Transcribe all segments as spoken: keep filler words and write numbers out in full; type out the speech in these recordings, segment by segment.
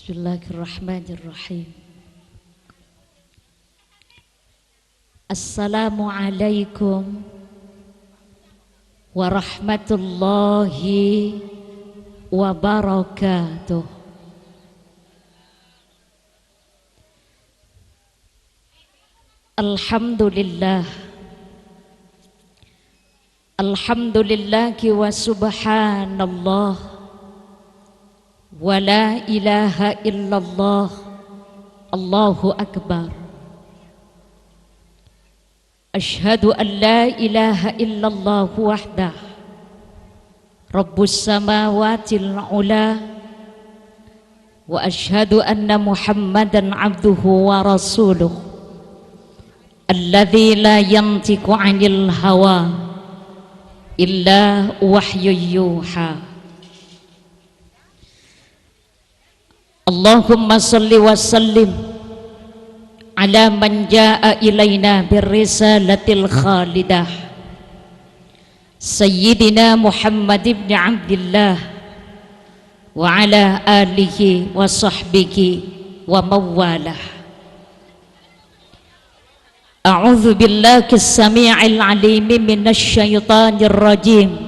Bismillahirrahmanirrahim. Assalamualaikum warahmatullahi wabarakatuh. Alhamdulillah. Alhamdulillahi wa subhanallah. Wa la ilaha illallah. Allahu akbar. Asyhadu an la ilaha illallah wahdah. Rabbus samawatil ula. Wa asyhadu anna Muhammadan abduhu wa rasuluh. Alladzi la yantiqu anil hawa illa wahyu yuha. Allahumma shalli wa sallim ala man jaa ilaina birrisalatil khalidah. Sayyidina Muhammad ibn Abdillah wa ala alihi wa sahbihi wa mawalah. A'udzu billahi samii'il 'aliimi minasy syaithanir rajim.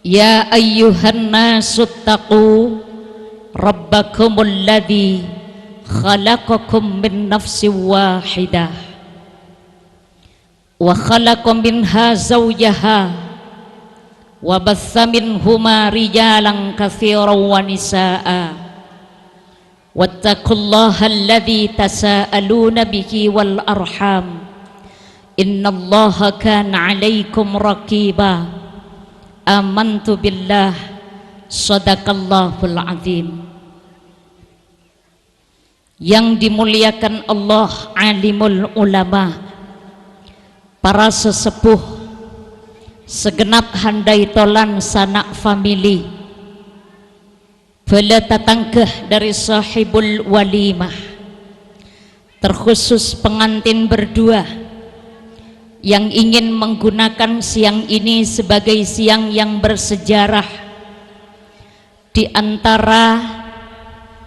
Ya ayyuhan nasu taqu rabbakumul ladzi khalaqakum min nafsin wahidah. Wa khalaqa minha zawjaha, wa bassa minhuma rijalan katsiran wa nisaa. Wattaqullaha alladzi tasaaluna bihi wal arham. Innallaha kana 'alaikum raqiba. Amantu billah. Shadaqallahul azim. Yang dimuliakan Allah, alimul ulama, para sesepuh, segenap handai tolan sanak famili, bala tatangghâ dari sahibul walimah, terkhusus pengantin berdua yang ingin menggunakan siang ini sebagai siang yang bersejarah di antara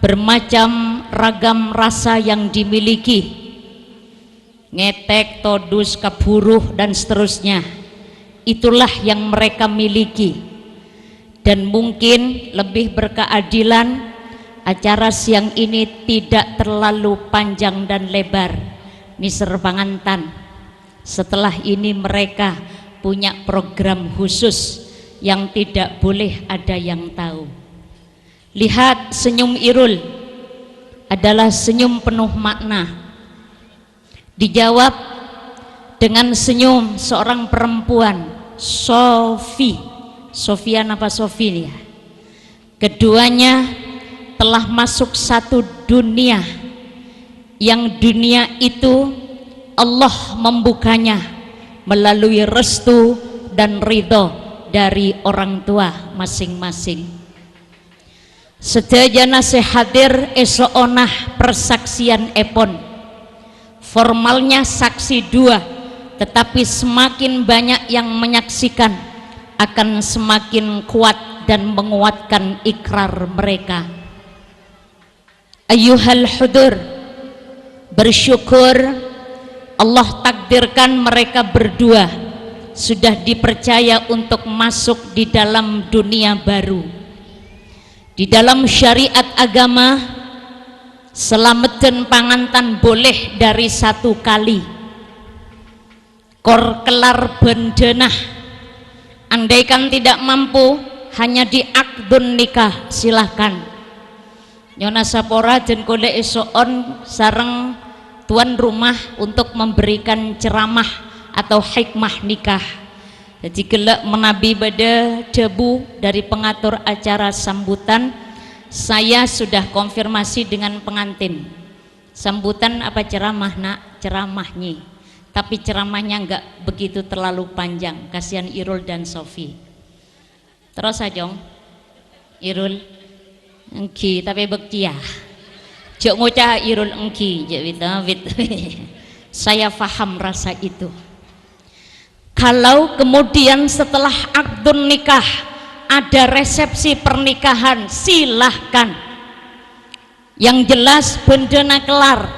bermacam ragam rasa yang dimiliki, ngètèk, todus, kaburu, dan seterusnya, itulah yang mereka miliki. Dan mungkin lebih berkeadilan, acara siang ini tidak terlalu panjang dan lebar, nèsèr pangantan. Setelah ini mereka punya program khusus yang tidak boleh ada yang tahu. Lihat senyum Irul, adalah senyum penuh makna. Dijawab dengan senyum seorang perempuan, Sofi. Sofian apa Sofi nih ya? Keduanya telah masuk satu dunia, yang dunia itu Allah membukanya melalui restu dan ridho dari orang tua masing-masing. Sadhâjâna sè hadir è so'ona persaksianèpon. Formalnya saksi dua, tetapi semakin banyak yang menyaksikan akan semakin kuat dan menguatkan ikrar mereka. Ayyuhal hudur, bersyukur Allah takdirkan mereka berdua sudah dipercaya untuk masuk di dalam dunia baru. Di dalam syariat agama, salameddhân pangantan boleh dari satu kali. Kor kellar bhândhâna. Andaikan tidak mampu, hanya di akdun nikah, silahkan. Nyo'ona sapora dân kaulâ èso'on sareng tuan rumah untuk memberikan ceramah atau hikmah nikah. Jadi, ghellâ' manabi bâdâ dhâbu dari pengatur acara sambutan, saya sudah konfirmasi dengan pengantin. Sambutan apa ceramah, Nak? Ceramah, Nyi. Tapi ceramahnya nggak begitu terlalu panjang. Kasihan Irul dan Sofi. Terros, Ajong. Irul. Èngghi, tapè bâktiya. Jhâ' ngoca' Irul èngghi, jhâ' wit-awit. Saya paham rasa itu. Kalau kemudian setelah akdun nikah ada resepsi pernikahan, silahkan. Yang jelas, bendena kelar,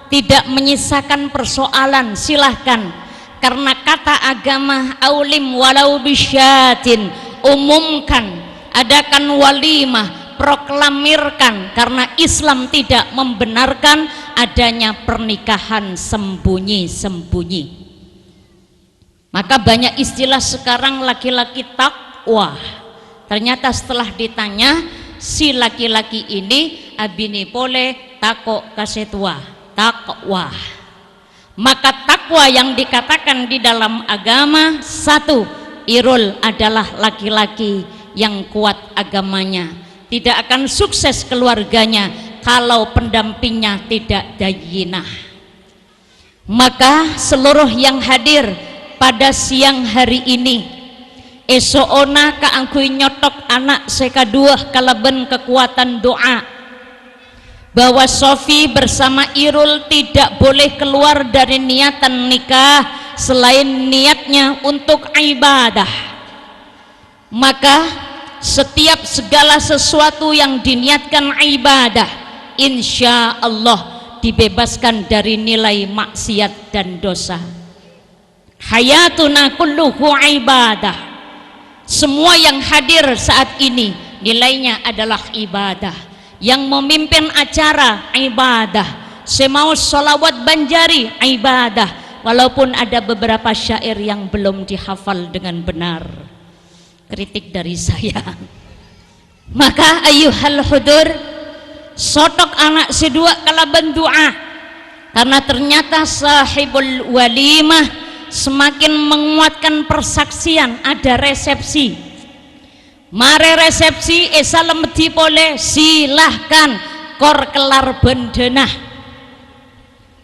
tidak menyisakan persoalan, silahkan. Karena kata agama, "Aulim walau bisyatin," umumkan, adakan walimah, proklamirkan, karena Islam tidak membenarkan adanya pernikahan sembunyi-sembunyi. Maka banyak istilah sekarang, laki-laki takwa. Ternyata setelah ditanya, si laki-laki ini abinè polè tako' ka sè towa. Takwa. Maka takwa yang dikatakan di dalam agama, satu, Irul adalah laki-laki yang kuat agamanya. Tidak akan sukses keluarganya kalau pendampingnya tidak dayyinah. Maka seluruh yang hadir pada siang hari ini, èso'ona kaangghuy nyothok ana' sè kaduwâ kalabân kakowadhân du'a, bahwa Sofi bersama Irul tidak boleh keluar dari niatan nikah selain niatnya untuk ibadah. Maka, setiap segala sesuatu yang diniatkan ibadah, insya Allah dibebaskan dari nilai maksiat dan dosa. Hayatuna kulluhu ibadah. Semua yang hadir saat ini nilainya adalah ibadah. Yang memimpin acara ibadah. Sè maos sholawat bân jârèya ibadah. Walaupun ada beberapa syair yang belum dihafal dengan benar. Kritik dari saya. Maka, ayyuhal hudur, sothok ana' sè duwâ' kalabân du'a. Karena ternyata sahibul walimah semakin menguatkan persaksian, ada resepsi. Marè resepsi, èsalamedhi polè, silahkan, kor kelar bendena.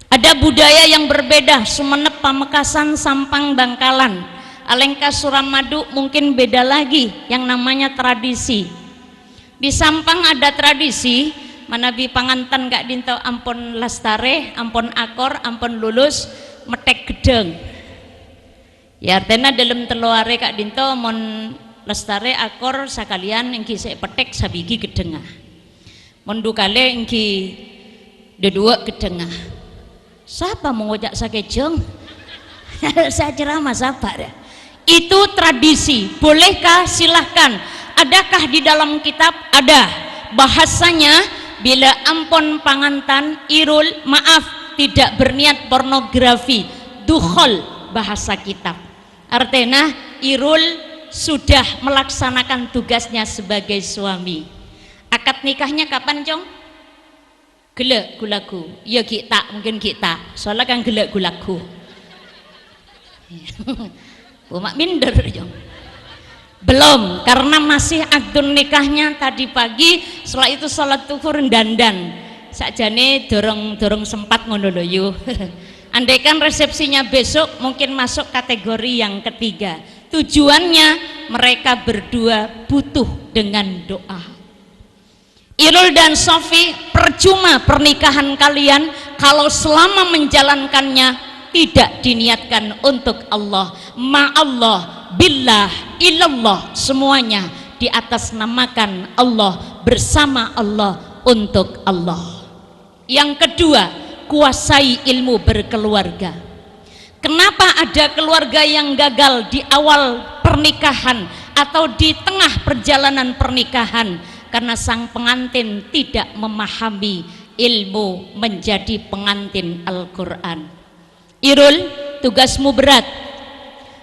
Ada budaya yang berbeda, Sumenep, Pamekasan, Sampang, Bangkalan. Alèngka Suramadu mungkin beda lagi yang namanya tradisi. Di Sampang ada tradisi, manabi pangantan ka'dinto ampon lastarè, ampon akor, ampon lulus, mèthèk ghedhâng. Ya, artèna dâlem tello arè ka'dinto mon lastarè akor sakalèyan èngghi sè èpèthèk sabighi ghedhângnga. Mon du kalè èngghi dâduwâ' ghedhângnga. Sapa mengoyak sakejjhâng? Saya ceramah, sabar ya. Itu tradisi. Bolehkah? Silahkan. Adakah di dalam kitab? Ada. Bahasanya, bila ampon pangantan, Irul, maaf, tidak berniat pornografi. Dukhol bahasa kitab. Artèna, Irul sudah melaksanakan tugasnya sebagai suami. Akad nikahnya kapan, Cong? Ghellâ' ghu-lagghu. Iyâ, ghi' ta', mungkin ghi' ta'. Soalnya kan ghellâ' ghu-lagghu. Bu, ma' minder, Cong. Belum, karena masih akdun nikahnya tadi pagi, setelah itu sholat zuhur, dandan. Sakjane dorong, dorong sempat ngono lho, yu. Andaikan resepsinya besok, mungkin masuk kategori yang ketiga. Tujuannya, mereka berdua butuh dengan doa. Irul dan Sofi, percuma pernikahan kalian kalau selama menjalankannya tidak diniatkan untuk Allah. Ma'allah, billah, ilallah, semuanya diatasnamakan Allah, bersama Allah, untuk Allah. Yang kedua, kuasai ilmu berkeluarga. Kenapa ada keluarga yang gagal di awal pernikahan atau di tengah perjalanan pernikahan? Karena sang pengantin tidak memahami ilmu menjadi pengantin Al-Quran. Irul, tugasmu berat.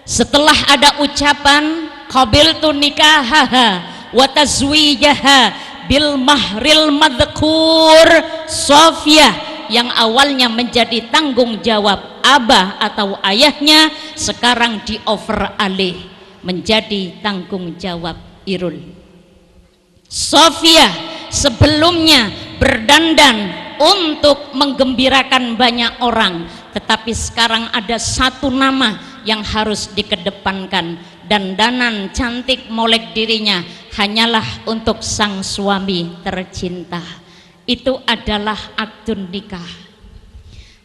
Setelah ada ucapan, "Qabiltu nikahaha wa tazwijaha bil mahril madhkur," Sofia, yang awalnya menjadi tanggung jawab abah atau ayahnya, sekarang di-over alih menjadi tanggung jawab Irul. Sofia sebelumnya berdandan untuk menggembirakan banyak orang, tetapi sekarang ada satu nama yang harus dikedepankan. Dandanan cantik molek dirinya hanyalah untuk sang suami tercinta. Itu adalah akdun nikah.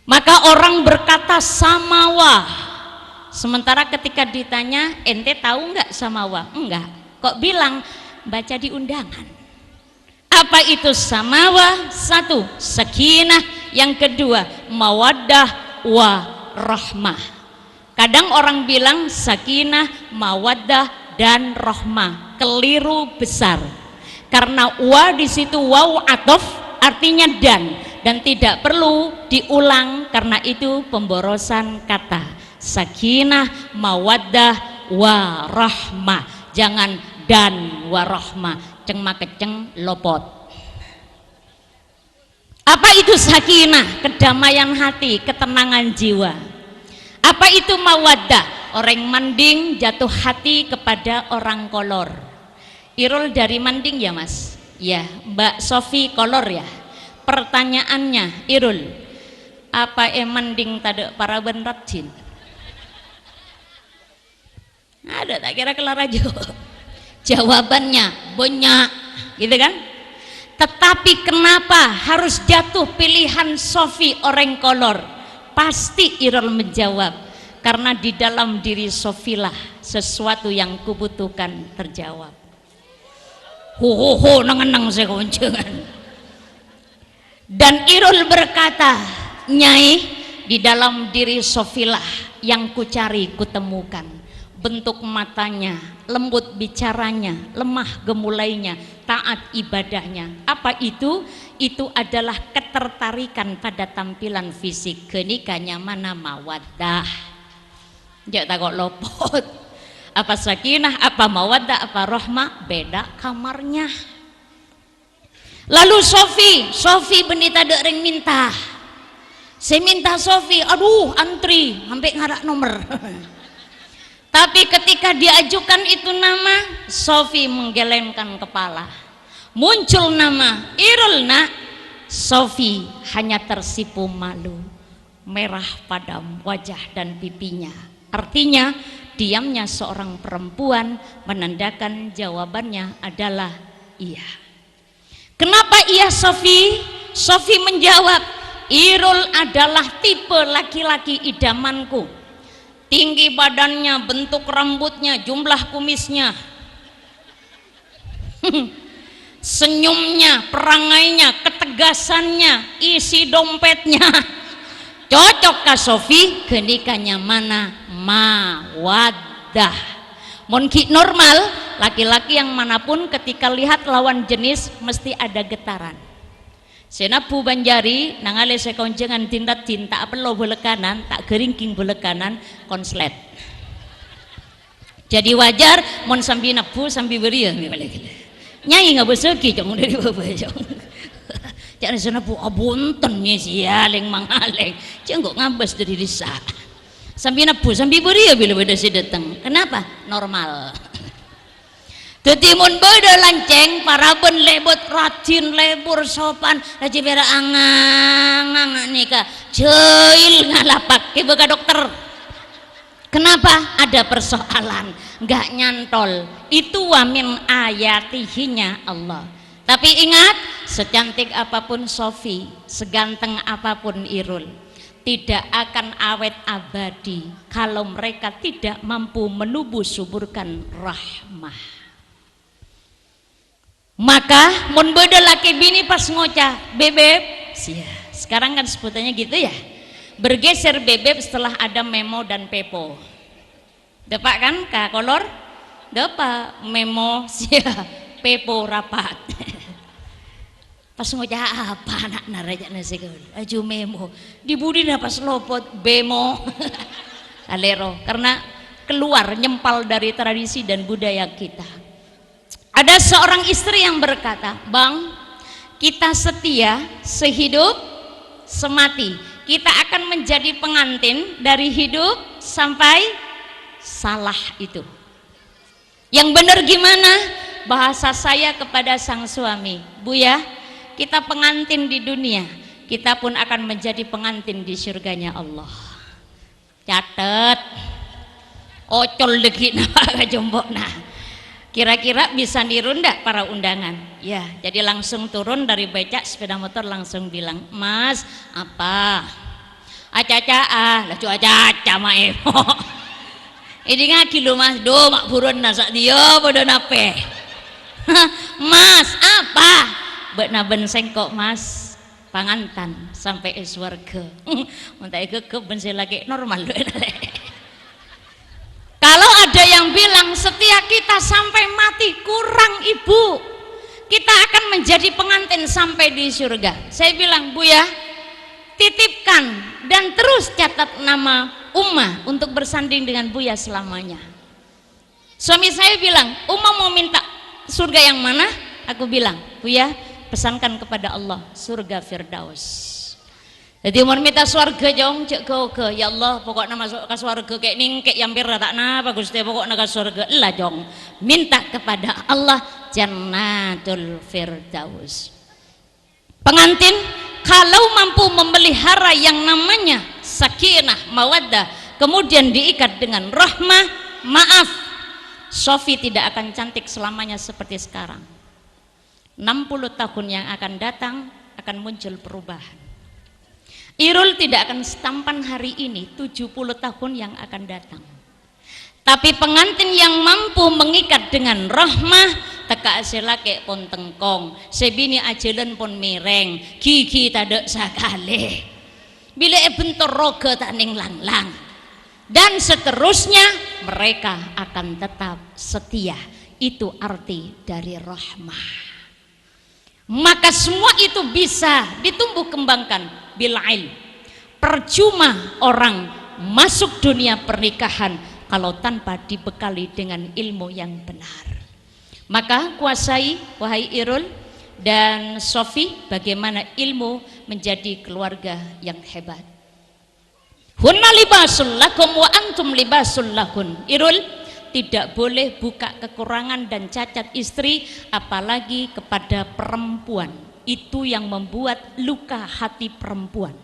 Maka orang berkata, "Samawa." Sementara ketika ditanya, "Ente tahu nggak Samawa?" "Enggak." Kok bilang, "Baca di undangan." Apa itu samawa? Satu, sakinah. Yang kedua, mawaddah wa rahmah. Kadang orang bilang sakinah, mawaddah, dan rahmah. Keliru besar. Karena wa di situ waw athof, artinya dan, dan tidak perlu diulang karena itu pemborosan kata. Sakinah, mawaddah, wa rahmah. Jangan dan wa rahmah. Ceng makeceng lopot. Apa itu sakinah? Kedamaian hati, ketenangan jiwa. Apa itu mawaddah? Orang mending jatuh hati kepada orang kolor. Irul dari Manding ya, Mas? Ya, Mbak Sofi kolor ya. Pertanyaannya, Irul, apa e Manding tadâ' paraban rajin? Ada, tak kira kelar aja. Jawabannya banyak, gitu kan? Tetapi kenapa harus jatuh pilihan Sofi orang kolor? Pasti Irul menjawab, karena di dalam diri Sofilah sesuatu yang kubutuhkan terjawab. Ho, ho, ho, neng-enneng saya kewencengan. Dan Irul berkata, "Nyai, di dalam diri Sofilah yang kucari kutemukan. Bentuk matanya, lembut bicaranya, lemah gemulainya, taat ibadahnya. Apa itu? Itu adalah ketertarikan pada tampilan fisik. Ghânèka nyamana mawaddah." Jhâ' tako' lopot. Apa sakinah, apa mawaddah, apa rahmah, beda kamarnya. Lalu Sofi, Sofi bânnè tadâ' rèng minta. Sè minta Sofi, aduh, antri, sampè' ngara' nomer. Tapi ketika diajukan itu nama, Sofi menggelengkan kepala. Muncul nama Irul, Nak. Sofi hanya tersipu malu. Merah padam wajah dan pipinya. Artinya, diamnya seorang perempuan menandakan jawabannya adalah iya. Kenapa iya, Sofi? Sofi menjawab, "Irul adalah tipe laki-laki idamanku. Tinggi badannya, bentuk rambutnya, jumlah kumisnya." Senyumnya, perangainya, ketegasannya, isi dompetnya. Cocok ka Sofi, ghânèka nyamana mawaddah. Mon ghi' normal, laki-laki yang manapun ketika lihat lawan jenis mesti ada getaran. Sè nabbhu bân jhâri, nangalè sè konjhângan din-raddhin, ta' pello bâlâkkanan, ta' ghâringging bâlâkkanan, konslet. Jadi wajar mon sambi nabbhu, sambi bâriyâ, mè' bâlâ ghellâ'. Nyai ngabâssaghi, cong, dâri bâbâ, cong. Ca'na sè nabbhu, "Abhunten, Miss, iyâ, lèng-mangalèng." Cè' engko' ngabâs dâri dissa'. Sambi nabbhu, sambi bâriyâ bilâ bâdâ sè dâteng. Kenapa? Normal. Dhâddhi, mon bâdâ lancèng, paraban lebur, rajin lebur, sopan, rajin bhârâ angang-angang nèka, jhâil ngalapak, ghibâ ka dokter. Kenapa? Ada persoalan, nggak nyantol. Itu wa min ayatihinya Allah. Tapi ingat, secantik apapun Sofi, seganteng apapun Irul, tidak akan awet abadi kalau mereka tidak mampu menubuh suburkan rahmah. Maka, mon bâdâ lakè binè pas ngoca', "Beb, Beb," sia. Sekarang kan sebutannya gitu ya. Bergeser Beb, Beb setelah ada Memo dan Pepo. Dâpa' kan ka kolor? Dâpa', Memo, sia, Pepo rapat. Pas ngoca' apa ana'na rajâna sè kaulâ? Aju Memo. Di budina pas lopot, Bemo. Kalèro, karena keluar, nyempal dari tradisi dan budaya kita. Ada seorang istri yang berkata, "Bang, kita setia sehidup semati. Kita akan menjadi pengantin dari hidup sampai salah itu." Yang benar gimana? Bahasa saya kepada sang suami, "Buya, kita pengantin di dunia, kita pun akan menjadi pengantin di surganya Allah." Catet. Ocol dâggi'na ka compo'na. Kira-kira bisa niru ndak para undangan? Ya, jadi langsung turun dari becak sepeda motor langsung bilang, "Mas, apa?" "Acaca'a." "Lah, jhâ' acaca, Ma'è." "Èdingngaghi, lo, Mas. Dhu, ma' buruwânna sa'diyâ padâ napè." "Mas, apa?" Bâ'na bân sèngko', Mas, pangantan sampè' è sowarghâ. Mon ta' èghâghâb bân sè lakè' normal. Kalau ada yang bilang, "Setia kita sampai mati kurang, Ibu. Kita akan menjadi pengantin sampai di surga." Saya bilang, "Buya, titipkan dan terus catat nama Uma untuk bersanding dengan Buya selamanya." Suami saya bilang, "Uma mau minta surga yang mana?" Aku bilang, "Buya, pesankan kepada Allah surga Firdaus." Dhâddhi, mon mènta sowarghâ, Cong, jhâ' ghâ-oghâ. "Ya Allah, pokokna maso' ka sowarghâ kè' nèng kè' yampèr ta' napa, Ghustè, pokokna ka sowarghâ." Ella, Cong. Minta kepada Allah Jannatul Firdaus. Pengantin, kalau mampu memelihara yang namanya sakinah, mawaddah, kemudian diikat dengan rahmah, maaf, Sofi tidak akan cantik selamanya seperti sekarang. Enam puluh tahun yang akan datang akan muncul perubahan. Irul tidak akan setampan hari ini, tujuh puluh tahun yang akan datang. Tapi pengantin yang mampu mengikat dengan rahmah, tekka' sè lakè' pon tengkong, sè binè' ajhâlân pon mèrèng, ghighi tadâ' sakalè. Bilâ èbhento roghâ ta' nèng langlang. Dan seterusnya, mereka akan tetap setia. Itu arti dari rahmah. Maka semua itu bisa ditumbuh kembangkan bil ilm. Percuma orang masuk dunia pernikahan kalau tanpa dibekali dengan ilmu yang benar. Maka kuasai, wahai Irul dan Sofi, bagaimana ilmu menjadi keluarga yang hebat. "Hunna libasul lakum wa antum libasul lahun." Irul, tidak boleh buka kekurangan dan cacat istri, apalagi kepada perempuan. Itu yang membuat luka hati perempuan.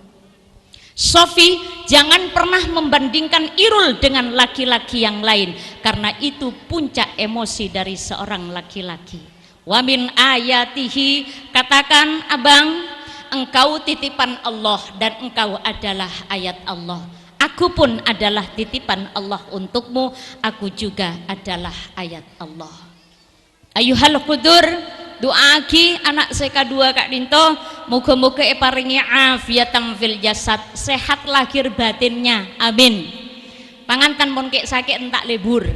Sofi, jangan pernah membandingkan Irul dengan laki-laki yang lain, karena itu puncak emosi dari seorang laki-laki. "Wa min ayatihi," katakan, "Abang, engkau titipan Allah dan engkau adalah ayat Allah. Aku pun adalah titipan Allah untukmu, aku juga adalah ayat Allah." Ayyuhal hudur, du'aaghi ana' sè kadhuwâ ka'dinto, moghâ-moghâ èparèngè afiyatam fil jasad, sehat lahir batinnya. Amin. Pangantan mon kè' sakè' enta' lebur.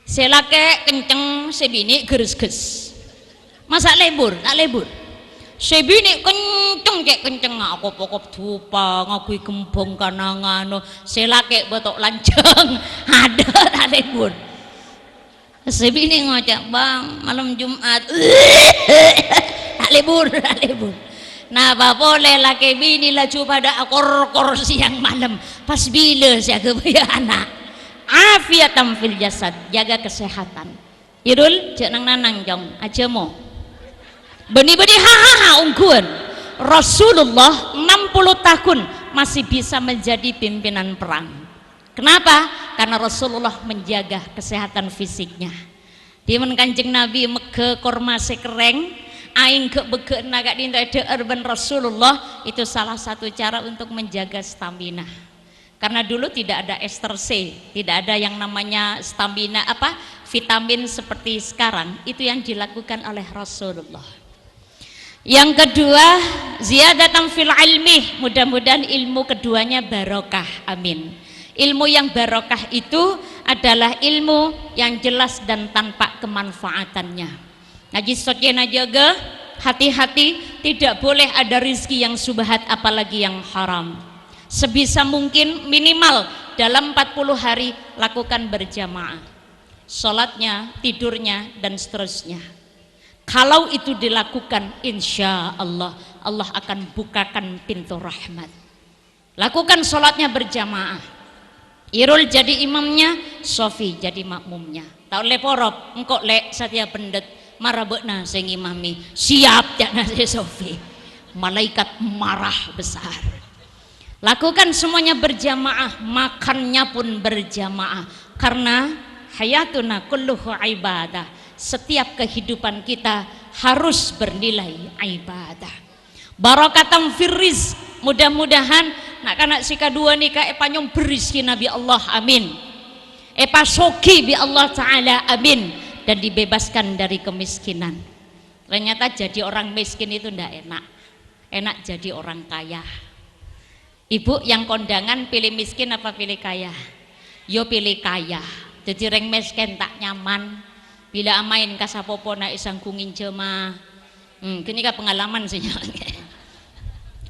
Sè lakè' kenceng, sè binè' gersges. Masa' lebur? Ta' lebur. Sè binè' kenceng, cè' kenceng, akop-okop dupa, ngaghungè kembhâng kanangan. Sè lakè' bâto' lanjhâng. Adâ', ta' lebur. Sè binè' ngoca', "Bang, malem Jumat." Ta' lebur, ta' lebur. Napa polè lakè binè laju padâ akorkor sèyang malem. Pas bilâ sè aghâbâyâ ana'. Afiyatam fil jasad, jaga kesehatan. Irul, jhâ' nang-nanang, Cong. Ajâmo. Bânnè-bânnè, ha, ha, ha, ongghuwân. Rasulullah enam puluh tahun masih bisa menjadi pimpinan perang. Kenapa? Karena Rasulullah menjaga kesehatan fisiknya. Dhimèn Kanjeng Nabi meghâ korma sè kerrèng, aèng ghâ'-bâghâ'ânna ka'dinto èdhâ'âr bân Rasulullah, itu salah satu cara untuk menjaga stamina. Karena dulu tidak ada ester C, tidak ada yang namanya stamina, apa, vitamin seperti sekarang, itu yang dilakukan oleh Rasulullah. Yang kedua, ziyadatan fil ilmi. Mudah-mudahan ilmu keduanya barokah. Amin. Ilmu yang barokah itu adalah ilmu yang jelas dan tampak kemanfaatannya. Ngajhi socèna jâgâ, hati-hati, tidak boleh ada rizki yang syubhat apalagi yang haram. Sebisa mungkin minimal dalam empat puluh hari lakukan berjamaah. Sholatnya, tidurnya, dan seterusnya. Kalau itu dilakukan, insya Allah, Allah akan bukakan pintu rahmat. Lakukan sholatnya berjamaah. Irul jadi imamnya, Sofi jadi makmumnya. Ta' ollè porop, engko' lè' satèya bhendhet, mara bâ'na sè ngimami. "Siap," ca'na sè Sofi. Malaikat marah besar. Lakukan semuanya berjamaah, makannya pun berjamaah. Karena hayatuna kulluhu ibadah. Setiap kehidupan kita harus bernilai ibadah. Barakatan fir rizq. Mudah-mudahan na'-kana' sè kadhuwâ nèka èpanyomber rizkina bi' Allah. Amin. Èpasoghi bi' Allah Ta'ala. Amin. Dan dibebaskan dari kemiskinan. Ternyata jadi orang miskin itu ndak enak. Enak jadi orang kaya. Ibu yang kondangan pilih miskin apa pilih kaya? Yo pilih kaya. Jadi reng miskin tak nyaman. Bila amain ka sapopona èsangghu nginjhâma. Hmm, ghânèka pengalaman sih.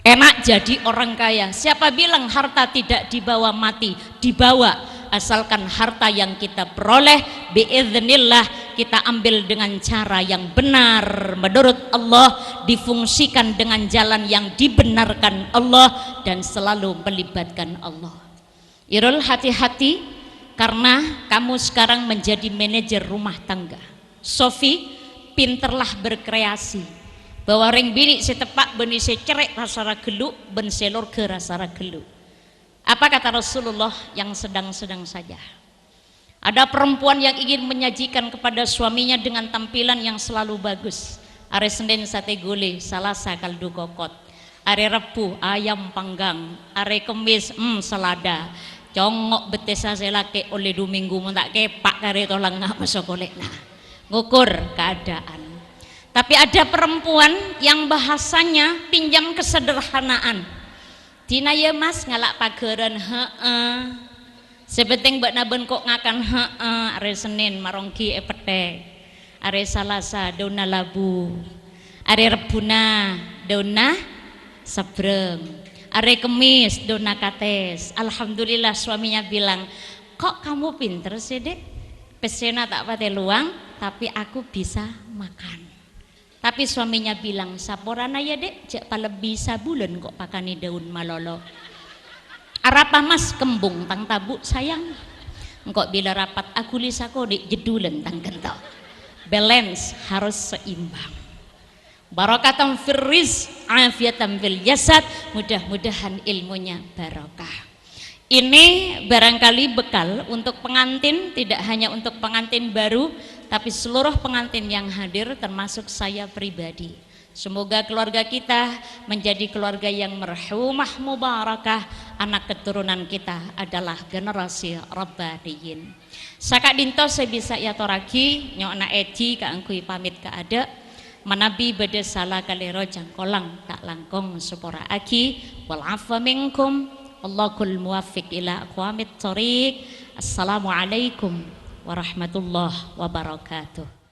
Enak jadi orang kaya. Siapa bilang harta tidak dibawa mati? Dibawa. Asalkan harta yang kita peroleh, biiznillah, kita ambil dengan cara yang benar menurut Allah, difungsikan dengan jalan yang dibenarkan Allah, dan selalu melibatkan Allah. Irul, hati-hati, karena kamu sekarang menjadi manajer rumah tangga. Sofi, pinterlah berkreasi. Bahwa rèng binè' sè teppa' bânnè sè cerrè' rasa ra ghellu', bân sè lorgâ rasa ra ghellu'. Apa kata Rasulullah? Yang sedang-sedang saja. Ada perempuan yang ingin menyajikan kepada suaminya dengan tampilan yang selalu bagus. Arè Sennèn satè gulè, Salasa kaldu kokot. Arè Rebbhu ayam panggang, arè Kemmis, hmm, selada. Congngo' bettessa sè lakè' ollè du minggu mon ta' kèpa' karè tolangnga maso kolè'na. Ngukur keadaan. Tapi ada perempuan yang bahasanya pinjam kesederhanaan. "Dina ya, Mas, ngala' paghârân?" "Heeh." "Sè pentèng bâ'na bân ko' ngakan?" "Heeh." Arè Sennèn maronggi èpettè'. Arè Salasa daunna labu. Arè Rebbhuna daunna sabrang. Arè Kemmis daunna kates. Alhamdulillah, suaminya bilang, "Kok kamu pinter sih, Dek? Pèssèna ta' patè lowang, tapi aku bisa makan." Tapi suaminya bilang, "Saporana ya, Dek, jhâ' palebbi sabulân ko' pakanè daun malolo." "Arapa, Mas, kembung tang tabu', sayang?" "Engko' bilâ rapat aghuli sakonè' jeddhulan tang ghânto." Balance harus seimbang. Barakatan fir rizq, afiatan fil jasad. Mudah-mudahan ilmunya barokah. Ini barangkali bekal untuk pengantin, tidak hanya untuk pengantin baru, tapi seluruh pengantin yang hadir, termasuk saya pribadi. Semoga keluarga kita menjadi keluarga yang merhumah, mubarakah, anak keturunan kita adalah generasi rabbaniyin. Saka'dinto sè bisa èatorraghi, nyo'ona èdhi kaangghuy pamit kaadâ'. Manabi bâdâ sala kalèro cangkolang, ta' langkong sapora'aghi. Wal afwa minkum. Wallahul muwaffiq ila aqwamit thoriq. Assalamualaikum warahmatullahi wabarakatuh.